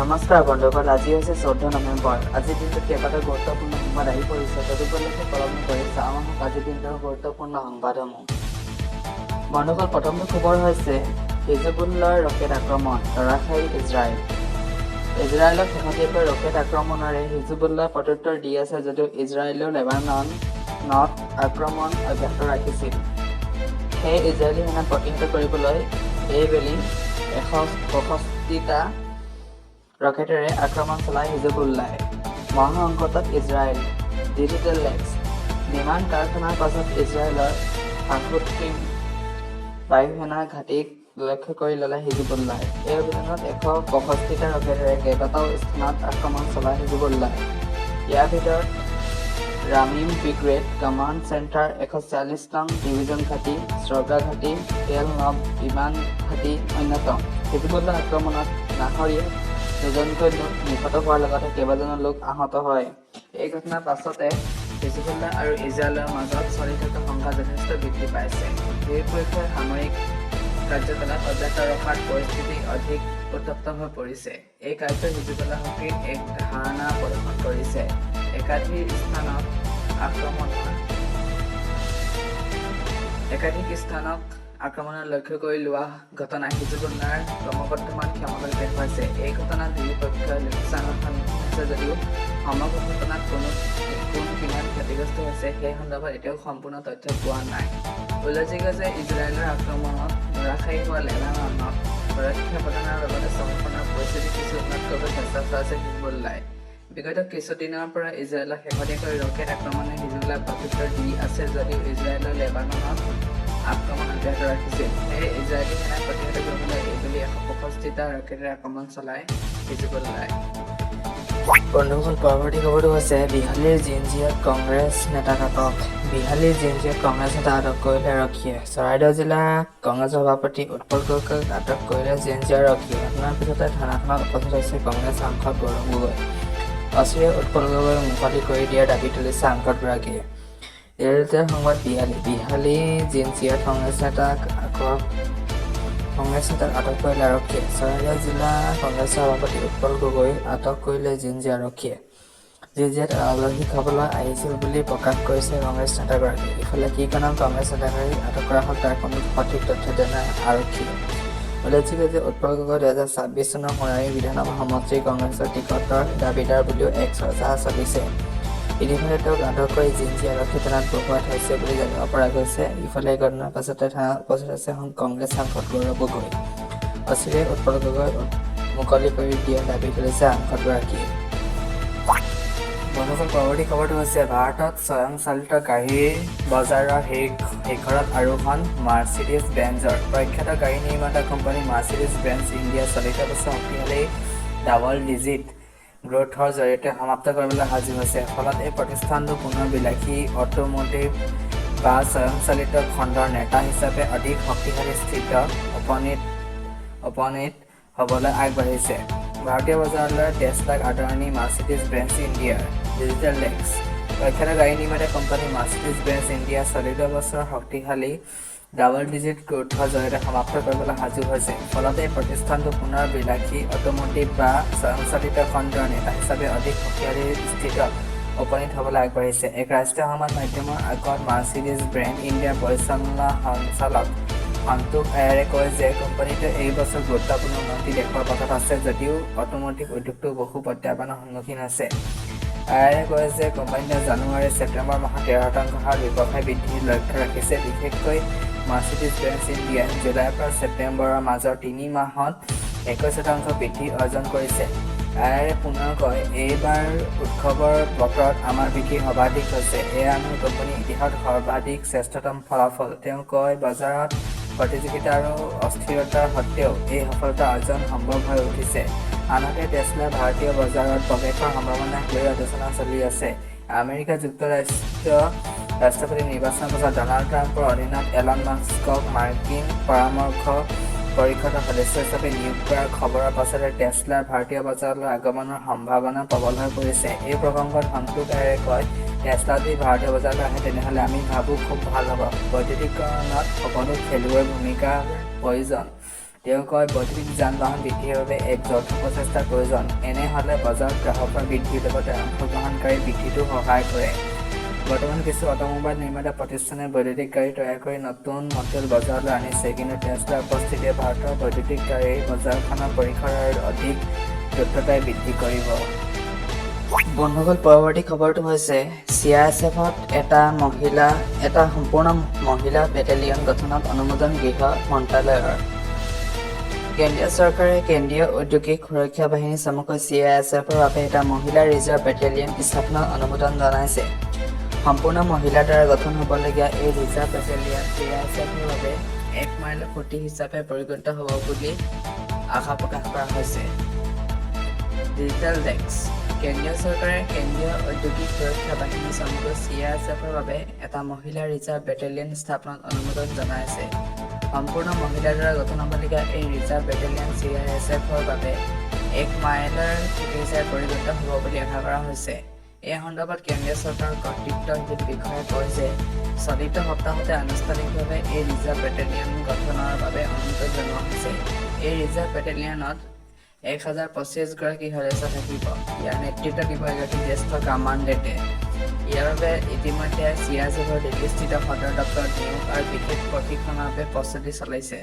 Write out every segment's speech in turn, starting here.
নমস্কাৰ বন্ধুসকল, আজি হৈছে 14 নৱেম্বৰ। আজিৰ দিনটোত কেইবাটাও গুৰুত্বপূৰ্ণ সংবাদ আহি পৰিছে। তদুপলক্ষে পলম নকৰি চাওঁ আহক আজিৰ দিনটোৰ গুৰুত্বপূৰ্ণ সংবাদসমূহ। বন্ধুসকল, প্ৰথমটো খবৰ হৈছে হিজবুল্লাৰ ৰকেট আক্ৰমণ, ধৰাশায়ী ইজৰাইল। ইজৰাইলক শেহতীয়াকৈ ৰকেট আক্ৰমণেৰে হিজবুল্লাহ প্ৰত্যুত্তৰ দি আছে যদিও ইজৰাইলেও লেবাননত আক্ৰমণ অব্যাহত ৰাখিছিল। সেয়ে ইজৰাইলী সেনাক প্ৰতিহত কৰিবলৈ এইবেলি 165টা ৰকেটেৰে আক্ৰমণ চলায় হিজবুল্লাই। মহাসংকটত ইজৰাইল। ডিজিটেল ডেস্ক, বিমান কাৰখানাৰ পাছত ইজৰাইলৰ হাসুত্ৰিম বায়ুসেনা ঘাটিক লক্ষ্য কৰি ল'লে হিজবুল্লাই। এই অভিযানত 165টা ৰকেটেৰে কেইবাটাও স্থানত আক্ৰমণ চলায় হিজবুল্লাই। ইয়াৰ ভিতৰত ৰামিম ব্ৰিগেড কমাণ্ড চেণ্টাৰ, 146 নং ডিভিজন ঘাটি, শ্ৰগা ঘাটি, টেল নভ বিমান ঘাটি অন্যতম। হিজবুল্লাহ আক্ৰমণত নাহৰীয়াত দুজনকৈ লোক নিহত হোৱাৰ লগতে কেইবাজনো লোক আহত হয়। এই ঘটনাৰ পাছতে হিজবুল্লাহ আৰু ইজৰাইলৰ মাজত চলি থকা সংঘাত যথেষ্ট বৃদ্ধি পাইছে। দুয়োপক্ষই সামৰিক কাৰ্যকলাপ অব্যাহত ৰখাত পৰিস্থিতি অধিক উত্তপ্ত হৈ পৰিছে। এই কাৰ্যই হিজবুল্লাহ শক্তিৰ এক ধাৰণা প্ৰদৰ্শন কৰিছে। একাধিক স্থানক আক্ৰমণৰ লক্ষ্য কৰি লোৱা ঘটনাই হিজবুল্লাহৰ ক্ৰমবৰ্ধমান ক্ষমতাক দেখুৱাইছে। এই ঘটনাত দুয়ো পক্ষই লোকচানৰ সন্মুখীন হৈছে যদিও সমগ্ৰ ঘটনাত কোন কিমান ক্ষতিগ্ৰস্ত হৈছে, সেই সন্দৰ্ভত এতিয়াও সম্পূৰ্ণ তথ্য পোৱা নাই। উল্লেখযোগ্য যে ইজৰাইলৰ আক্ৰমণত ধৰাশায়ী হোৱা লেবাননত সুৰক্ষা প্ৰদানৰ লগতে চহৰখনৰ পৰিস্থিতি কিছু উন্নত কৰিবলৈ চেষ্টা চলাইছে হিজবুল্লাই। বিগত কিছুদিনৰ পৰা ইজৰাইলক শেহতীয়াকৈ ৰকেট আক্ৰমণে হিজবুল্লাহ প্ৰত্যুত্তৰ দি আছে যদিও ইজৰাইলৰ লেবাননত আক্ৰমণ অব্যাহত ৰাখিছিল। সেয়ে ইজৰাইলী সেনাক প্ৰতিহত কৰিবলৈ এইবেলি 165টা ৰকেটেৰে আক্ৰমণ চলায় হিজবুল্লাই। বন্ধুসকল, পৰৱৰ্তী খবৰটো হৈছে বিহালীৰ জিনজিয়াত কংগ্ৰেছ নেতাক আটক। বিহালীৰ জিনজিয়াত কংগ্ৰেছ নেতা আটক কৰিলে আৰক্ষীয়ে। চৰাইদেউ জিলা কংগ্ৰেছ সভাপতি উৎপল গগৈক আটক কৰিলে জিনজিয়া আৰক্ষীয়ে। ঘটনাৰ পিছতে থানাখনত উপস্থিত হৈছে কংগ্ৰেছ সাংসদ গৌৰৱ গগৈ। অচিৰে উৎপল গগৈক মুকলি কৰি দিয়াৰ দাবী তুলিছে সাংসদগৰাকীয়ে। ডিজিটেল সংবাদ, বিহালী। বিহালী জিনজিয়াত কংগ্ৰেছ নেতাক আটক কৰিলে আৰক্ষীয়ে। চৰাইদেউ জিলা কংগ্ৰেছৰ সভাপতি উৎপল গগৈক আটক কৰিলে জিনজিয়া আৰক্ষীয়ে। জিনজিয়াত আলহী খাবলৈ আহিছিল বুলি প্ৰকাশ কৰিছে কংগ্ৰেছ নেতাগৰাকীয়ে। ইফালে কি কাৰণত কংগ্ৰেছ নেতাগৰাকীক আটক কৰা হ'ল, তাৰ কোনো সঠিক তথ্য দিয়া নাই আৰক্ষীয়ে। উল্লেখযোগ্য যে উৎপল গগৈ 2026 চনৰ সোণাৰী বিধানসভা সমষ্টিৰ কংগ্ৰেছৰ টিকটৰ দাবীদাৰ বুলিও এক চৰ্চা চলিছে। ইতিমধ্যে তেওঁক আটক কৰি জিনজিয়া আৰক্ষী থানাত বহুৱাই থৈছে বুলি জানিব পৰা গৈছে। ইফালে এই ঘটনাৰ পাছতে থানাত উপস্থিত হৈছে কংগ্ৰেছ সাংসদ গৌৰৱ গগৈ। অচিৰেই উৎপল গগৈক মুকলি কৰি দিয়াৰ দাবী তুলিছে সাংসদগৰাকীয়ে। বন্ধুসকল, পৰৱৰ্তী খবৰটো হৈছে ভাৰতত স্বয়ংচালিত গাড়ীৰ বজাৰৰ শিখৰত আৰোহণ মাৰ্চিডিজ বেঞ্জৰ। প্ৰখ্যাত গাড়ী নিৰ্মাতা কোম্পানী মাৰ্চিডিজ বেঞ্জ ইণ্ডিয়া চলিত বছৰ শক্তিশালী ডাবল ডিজিট গ্ৰ'থৰ জৰিয়তে সমাপ্ত কৰিবলৈ সাজু হৈছে। ফলত এই প্ৰতিষ্ঠানটো পুনৰ বিলাসী অটোমোটিভ বা স্বয়ংচালিত খণ্ডৰ নেতা হিচাপে অধিক শক্তিশালী স্থিতিত উপনীত উপনীত হ'বলৈ আগবাঢ়িছে। ভাৰতীয় বজাৰলৈ টেছলাক আদৰণি মাৰ্চিডিজ বেঞ্জ ইণ্ডিয়াৰ। ডিজিটেল ডেস্ক, প্ৰখ্যাত গাড়ী নিৰ্মাতা কোম্পানী মাৰ্চিডিজ বেঞ্জ ইণ্ডিয়া চলিত বছৰ শক্তিশালী ডাবল ডিজিট গ্ৰ'থৰ জৰিয়তে সমাপ্ত কৰিবলৈ সাজু হৈছে। ফলত এই প্ৰতিষ্ঠানটো পুনৰ বিলাসী অটোমোটিভ বা স্বয়ংচালিত খণ্ডৰ নেতা হিচাপে অধিক শক্তিশালী স্থিতিত উপনীত হ'বলৈ আগবাঢ়িছে। এক ৰাষ্ট্ৰীয় সংবাদ মাধ্যমৰ আগত মাৰ্চিডিজ বেঞ্জ ইণ্ডিয়াৰ পৰিচালনা সঞ্চালক সন্তোষ আয়াৰে কয় যে কোম্পানীটোৱে এই বছৰ গুৰুত্বপূৰ্ণ উন্নতি দেখুওৱাৰ পথত আছে যদিও অটোমোটিভ উদ্যোগটো বহু প্ৰত্যাহ্বানৰ সন্মুখীন হৈছে। আয়াৰে কয় যে কোম্পানীটোৱে জানুৱাৰী ছেপ্টেম্বৰ মাহত 13% হাৰত ব্যৱসায় বৃদ্ধিৰ লক্ষ্য ৰাখিছে। বিশেষকৈ মাৰ্চিডিজ বেঞ্জ ইণ্ডিয়াই জুলাইৰ পৰা ছেপ্টেম্বৰৰ মাজৰ 3 মাহত 21% বৃদ্ধি অৰ্জন কৰিছে। আয়াৰে পুনৰ কয়, "এইবাৰ উৎসৱৰ বতৰত আমাৰ বিক্ৰী সৰ্বাধিক হৈছে। এয়া আমাৰ কোম্পানীৰ ইতিহাসত সৰ্বাধিক শ্ৰেষ্ঠতম ফলাফল।" তেওঁ কয়, "বজাৰত প্ৰতিযোগিতা আৰু অস্থিৰতাৰ সত্ত্বেও এই সফলতা অৰ্জন সম্ভৱ হৈ উঠিছে।" আনহাতে, টেছলাই ভাৰতীয় বজাৰত প্ৰৱেশৰ সম্ভাৱনাক লৈ আলোচনা চলি আছে। আমেৰিকা যুক্তৰাষ্ট্ৰ ৰাষ্ট্ৰপতি নিৰ্বাচনৰ পাছত ডনাল্ড ট্ৰাম্পৰ অধীনত এলন মাস্কক মাৰ্কিন পৰামৰ্শ পৰিষদৰ সদস্য হিচাপে নিয়োগ কৰাৰ খবৰৰ পাছতে টেছলাৰ ভাৰতীয় বজাৰলৈ আগমনৰ সম্ভাৱনা প্ৰবল হৈ পৰিছে। এই প্ৰসংগত সন্তোষ আয়াৰে কয়, "টেছলা যদি ভাৰতীয় বজাৰলৈ আহে, তেনেহ'লে আমি ভাবো খুব ভাল হ'ব। বৈদ্যুতিকীকৰণত সকলো খেলুৱৈৰ ভূমিকাৰ প্ৰয়োজন। তেওঁ কয়, বৈদ্যুতিক যান-বাহন বৃদ্ধিৰ বাবে এক যৌথ প্ৰচেষ্টাৰ প্ৰয়োজন। এনে হ'লে বজাৰত গ্ৰাহকৰ বৃদ্ধিৰ লগতে অংশগ্ৰহণকাৰীৰ বৃদ্ধিতো সহায় কৰে। বৰ্তমান কিছু অটোমোবাইল নিৰ্মাতা প্ৰতিষ্ঠানে বৈদ্যুতিক গাড়ী তৈয়াৰ কৰি নতুন মডেল বজাৰলৈ আনিছে। কিন্তু টেছলাৰ উপস্থিতিয়ে ভাৰতৰ বৈদ্যুতিক গাড়ীৰ বজাৰখনৰ পৰিসৰ আৰু অধিক দ্ৰুততাৰে বৃদ্ধি কৰিব। বন্ধুসকল, পৰৱৰ্তী খবৰটো হৈছে চি I S এফত এটা সম্পূৰ্ণ মহিলা বেটেলিয়ন গঠনত অনুমোদন গৃহ মন্ত্ৰালয়ৰ। কেন্দ্ৰীয় চৰকাৰে কেন্দ্ৰীয় ঔদ্যোগিক সুৰক্ষা বাহিনী চমুকৈ চি I S এফৰ বাবে এটা মহিলা ৰিজাৰ্ভ বেটেলিয়ন স্থাপনত অনুমোদন জনাইছে। সম্পূৰ্ণ মহিলাৰ দ্বাৰা গঠন হ'বলগীয়া এই reserve battalion C I S এফৰ বাবে এক মাইলৰ খুঁটি হিচাপে পৰিগণিত হ'ব বুলি আশা প্ৰকাশ কৰা হৈছে। ডিজিটেল ডেস্ক, কেন্দ্ৰীয় চৰকাৰে কেন্দ্ৰীয় ঔদ্যোগিক সুৰক্ষা বাহিনী চমুকৈ চি I S এফৰ বাবে এটা মহিলা ৰিজাৰ্ভ বেটেলিয়ন স্থাপনত অনুমোদন জনাইছে। সম্পূৰ্ণ মহিলাৰ দ্বাৰা গঠন হ'বলগীয়া এই reserve battalion C I S এফৰ বাবে এক মাইলৰ খুঁটি হিচাপে পৰিগণিত হ'ব বুলি আশা কৰা হৈছে। এই সন্দৰ্ভত কেন্দ্ৰীয় চৰকাৰৰ কৰ্তৃত্বশীল বিষয়াই কয় যে চলিত সপ্তাহতে আনুষ্ঠানিকভাৱে এই ৰিজাৰ্ভ বেটেলিয়ন গঠনৰ বাবে অনুমোদন জনোৱা হৈছে। এই ৰিজাৰ্ভ বেটেলিয়নত 1025 গৰাকী সদস্য থাকিব। ইয়াৰ নেতৃত্ব দিব এগৰাকী জ্যেষ্ঠ কামাণ্ডেণ্টে। ইয়াৰ বাবে ইতিমধ্যে চি I S এফৰ দিল্লীস্থিত সদৰ দপ্তৰত নিয়োগ আৰু বিশেষ প্ৰশিক্ষণৰ বাবে প্ৰস্তুতি চলাইছে।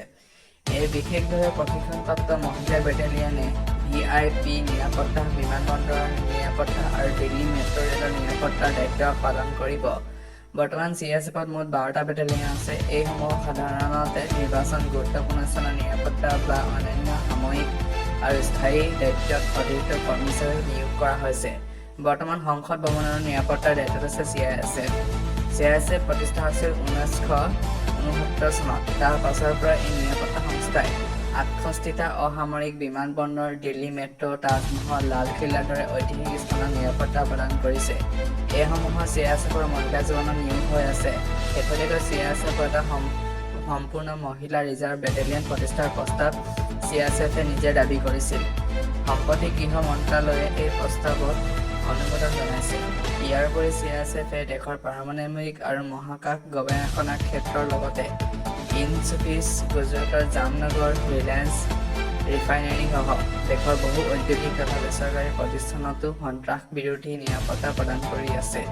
এই বিশেষভাৱে প্ৰশিক্ষণপ্ৰাপ্ত মহিলা বেটেলিয়নে ভি আই পি নিৰাপত্তা, বিমানবন্দৰৰ নিৰাপত্তা আৰু দিল্লী মেট্ৰ' ৰেলৰ নিৰাপত্তাৰ দায়িত্ব পালন কৰিব। বৰ্তমান চি I S এফত মুঠ 12টা বেটেলিয়ন আছে। এইসমূহ সাধাৰণতে নিৰ্বাচন, গুৰুত্বপূৰ্ণ স্থানৰ নিৰাপত্তা বা অন্যান্য সাময়িক আৰু স্থায়ী দায়িত্বত অতিৰিক্ত কৰ্মী হিচাপে নিয়োগ কৰা হৈছে। বৰ্তমান সংসদ ভৱনৰ নিৰাপত্তাৰ দায়িত্বত আছে C I S F. C I S F প্ৰতিষ্ঠা হৈছিল 1969 চনত। তাৰ পাছৰ পৰা এই নিৰাপত্তা সংস্থাই 68টা অসামৰিক বিমানবন্দৰ, দিল্লী মেট্ৰ', তাজমহল, লালকিল্লাৰ দৰে ঐতিহাসিক স্থানত নিৰাপত্তা প্ৰদান কৰিছে। এইসমূহত চি I S এফৰ মহিলা জোৱানৰ নিয়োগ হৈ আছে। শেহতীয়াকৈ চি I S এফৰ এটা সম্পূৰ্ণ মহিলা ৰিজাৰ্ভ বেটেলিয়ন প্ৰতিষ্ঠাৰ প্ৰস্তাৱ চি I S এফে নিজে দাবী কৰিছিল। সম্প্ৰতি গৃহ মন্ত্ৰালয়ে এই প্ৰস্তাৱত অনুমোদন জনাইছে। ইয়াৰ উপৰি চি I S এফে দেশৰ পাৰমাণৱিক আৰু মহাকাশ গৱেষণা ক্ষেত্ৰৰ লগতে ইনফোচিছ, গুজৰাটৰ জামনগৰ ৰিলায়েন্স ৰিফাইনেৰীসহ দেশৰ বহু ঔদ্যোগিক তথা বেচৰকাৰী প্ৰতিষ্ঠানতো সন্ত্ৰাস বিৰোধী নিৰাপত্তা প্ৰদান কৰি আছে।